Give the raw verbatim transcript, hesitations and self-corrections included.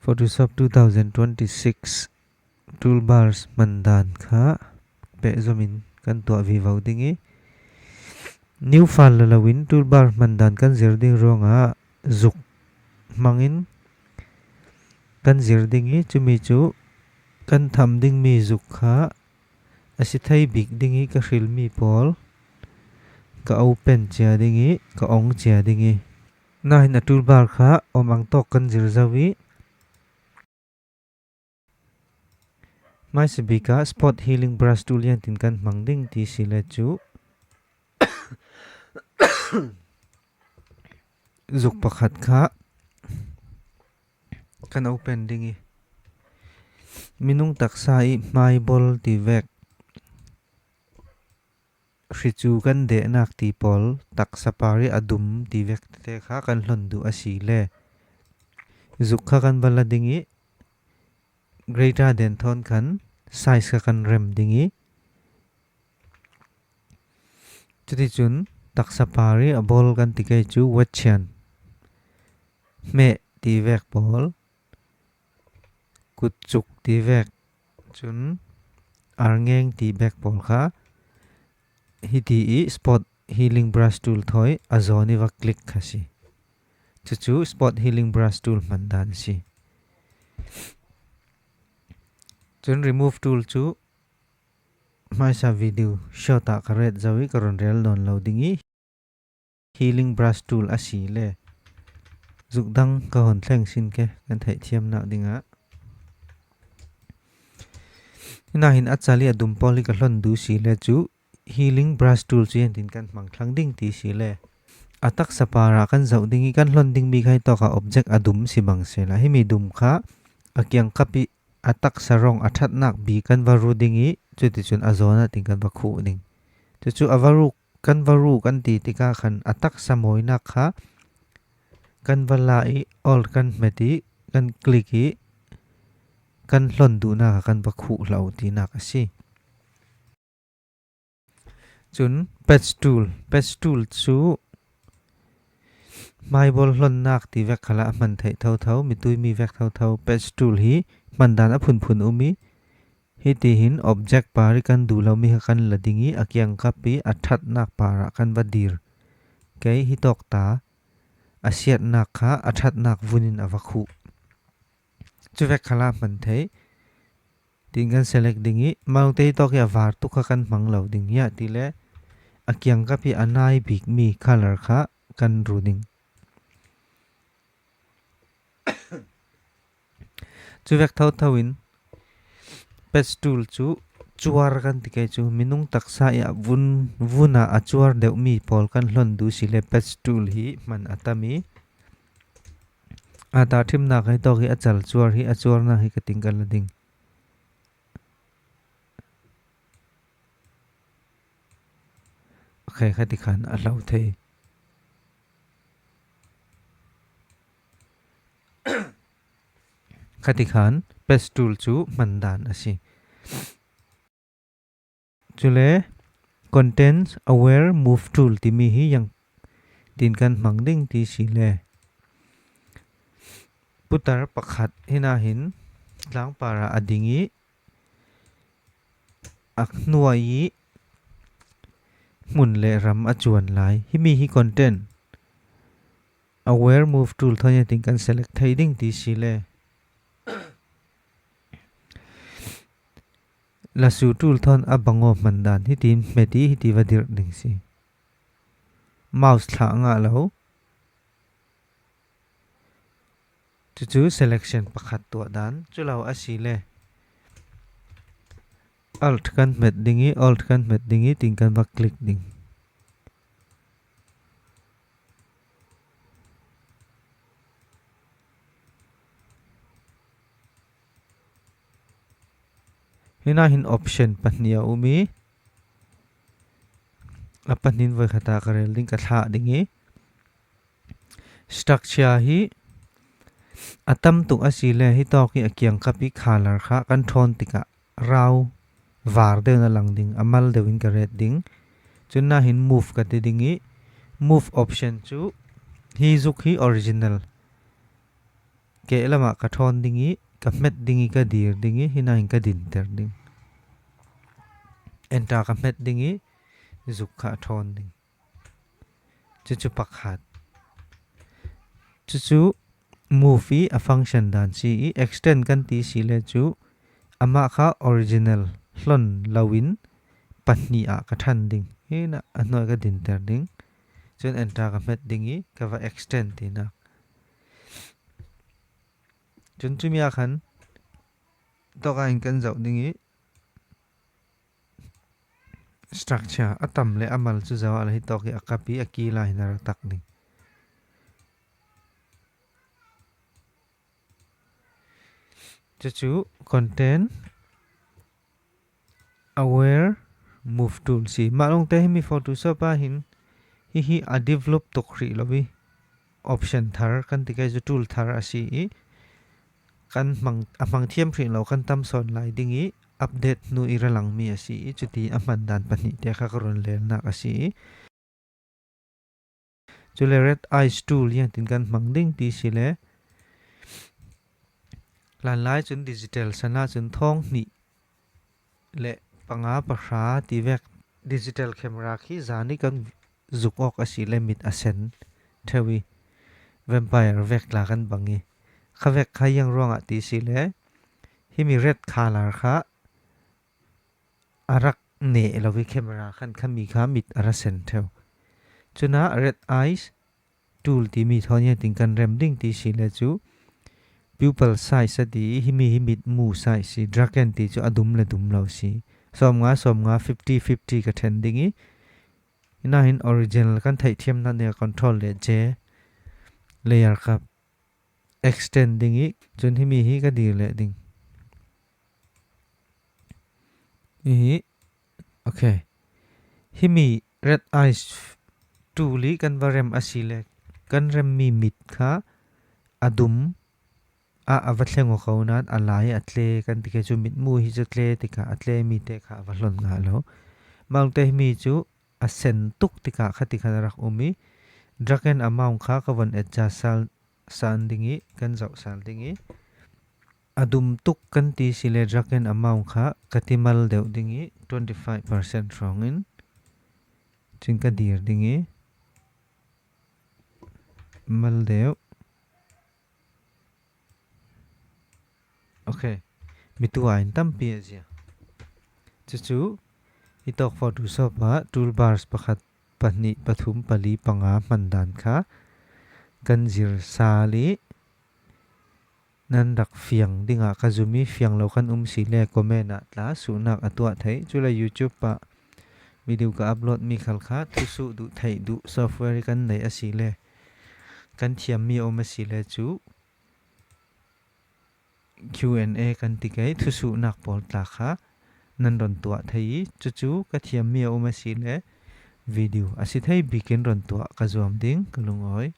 Photoshop two thousand twenty-six toolbars hman dan kha pehzom in kan tuah vivo ding hi. New file la lo in toolbar hman dan kan zir ding ruangah zuk hmang in kan zir ding hi. Chumi chu kan tham ding mi zuk kha a si thei bik ding hi. Ka hril mi pawl ka open chia ding hi, ka on chia ding hi. Nahin a toolbar kha om ang tawk kan zir zo hi. Hmaisa bik ah spot healing brush tool ziatin kan hmang ding ti si le chu zuk pakhat kha kan open ding hi. Minung taksa i hmai bawl ti vek, hri chu kan dehnak ti pawl, taksa par i a dum ti vek te kha kan hlawn duh a si le zuk kha kan va la ding hi. Greater than thawn khan size kha kan rem ding hi. Chuticun taksa par i a bawl kan ti kei chu wetchian, hmeh ti vek pawl, kutchuk ti vek, cun arngeng ti vek pawl kha hiti i spot healing brush tool thawi a zawn i va click kha si. Cucu spot healing brush tool hman dan si. Cun remove tool cu hmaisa video short ah ka ret zo i ka run rel nawn lo ding i healing brush tool a si le zuk dang ka hon thleng sin ke kan theihthiamnak dingah. Hinahin a chal i a dum pawl hi ka hlawn duh si le cu healing brush tool cu ziatin kan hmang thlang ding ti si le a taksa parah kan zoh ding i kan hlawn ding mi kha hi tawkah object a dum si bang sehla himi dum kha a kiangkap i a taksa rawng a ṭhatnak bik kan va ru ding i cuticun a zawn ah tin kan va khuh ding. Cucu a va ru, kan va ru kan ti tikah khan a taksa mawinak kha kan va la i alt kan hmet i kan click i kan hlawn duhnak ah kan va khuh hlah tinak a si. Cun patch tool, patch tool cu hmaibawl hlawnnak ti vek khalah a hman theih thotho, mitui mi vek thotho. Patch tool hi hman dan a phunphun um i hitihin object par i kan duh lomi kha kan la ding i a kiangkap i a ṭhatnak parah kan va dir. Kei hi tawk ta a siatnak kha a ṭhatnak vun in a va khuh. Cuvek khalah hman thei. Tin kan select ding i, maute hi tawk i a var tuk kha kan hmang lo ding hiah ti le a kiangkap i a nai bik mi color kha kan ru ding. Cuvek thotho in patch tool cu cuar kan ti kei cu minung taksa i a vun, vun ah a cuar deuh mi pawl kan hlawn duh si le patch tool hi hman a tam i a tahṭhimnak hi tawk i a cal cuar hi a cuarnak hi ka ting kan la ding. Okay, kha tikhan a hlo thei. Kha tikhan patch tool cu hman dan a si. Cule content aware move tool timi hi ziang tin kan hmang ding ti si le putar pakhat hinahin tlangpar ah a ding i a hnuai i hmun le ram a cuan lai. Himi hi content aware move tool thawn ziatin kan select thei ding ti si le lasso tool thawn a bang aw hman dan hitin hmet i hiti va dirh ding si. Mouse thlah ngah lo. Cucu selection pakhat tuah dan cu lo a si le alt kan hmet ding i, alt kan hmet ding i, tin kan va click ding. Hinahin option pahnih a um i, a pahnih voi khat ah ka rel ding, ka thlah ding i, structure hi a tam tuk a si le hi tawk i a kiangkap i color kha kan ṭhawn tikah rau var deuh in a lang ding, a mal deuh in ka ret ding. Cun nahin move ka ti ding i, move option cu hi zuk hi original keh lamah ka ṭhawn ding i, ka hmet ding i, ka dir ding i, hinahin ka dinter ding. Enter ka hmet ding i, zuk kha a ṭhawn ding. Cucu pakhat. Cucu move i a function dan si i, extend kan ti si le cu amah kha original hlon loin pahnih ah ka ṭhan ding. Hinah a hnuai ka dinter ding. Cun enter ka hmet ding i ka va extend tinak. Cun cumi ah khan tawk ah in kan zoh ding i, structure a tam le a mal cu zoh ah le hi tawk i a kap i a kil ah hin a ra tak ding. Cucu content aware move tool si. Mah lawngte himi Photoshop ah hin hihi a develop tuk hrih lo i option thar kan ti kai cu tool thar a si i kan hmang, a hmang thiam hrih lo kan tam sawn lai ding i update hnu i ra langmi a si i cuti a hman dan pahnih te kha ka run lelnak a si i cule red eyes tool ziangtin kan hmang ding ti si le hlanlai cun digital san ah cun thawng hnih le panga pahra ti vek digital camera khi zan i kan zuk awk a si le mit a sen ṭheu i vampire vek tla kan bang i kha vek kha ziang ruangah ti si le himi red color kha a rak neh lo i camera khan khami kha mit a ra sen ṭheu. Cunah red eyes tool timi thawn ziangtin kan rem ding ti si le cu pupil size a ti i himi hi mit mu size si, drag and ti cu a dum le dum lo si. Sawmnga, sawmnga, fifty, fifty ka ṭhen ding i hinahin original kan theih thiam hna nih control le J layer ka extend ding i cun himi hi ka dir leh ding. Hihi, okay. Himi red eyes tool i kan va rem a si le kan remmi mit kha a dum ah a va thleng aw ko nain a lai a tle kan ti khe cu mit mu hi cu tle tikah a tle mi te kha a va hlon ngah lo. Mah lawngte himi cu a sen tuk tikah kha ti khan a rak um i drag and amount kha ka von adjust sal san ding i kan zoh sal ding i a dum tuk kan ti si le drag and amount kha ka ti mal deuh ding i twenty five percent hrawng in cun ka dir ding i mal deuh. Okay. Mi tu ah in tampi a zia. Cucu i tawk Photoshop ah toolbars pakhat, pahnih, pathum, pali, panga hman dan kha kan zir sal i nan rak fiang dingah ka zum i fiang lo kan um si le comment ah tla suhnak a tuah theih. Cule YouTube ah video ka upload mi khal kha thusuh duh theih duh software i kan neih a si le kan thiammi a um a si le cu Q and A kan ti kei thusuhnak pawl tla kha nan ron tuah thei i cucu ka thiammi a um a si le video a si thei bikin ron tuah ka zuam ding ka lungawi.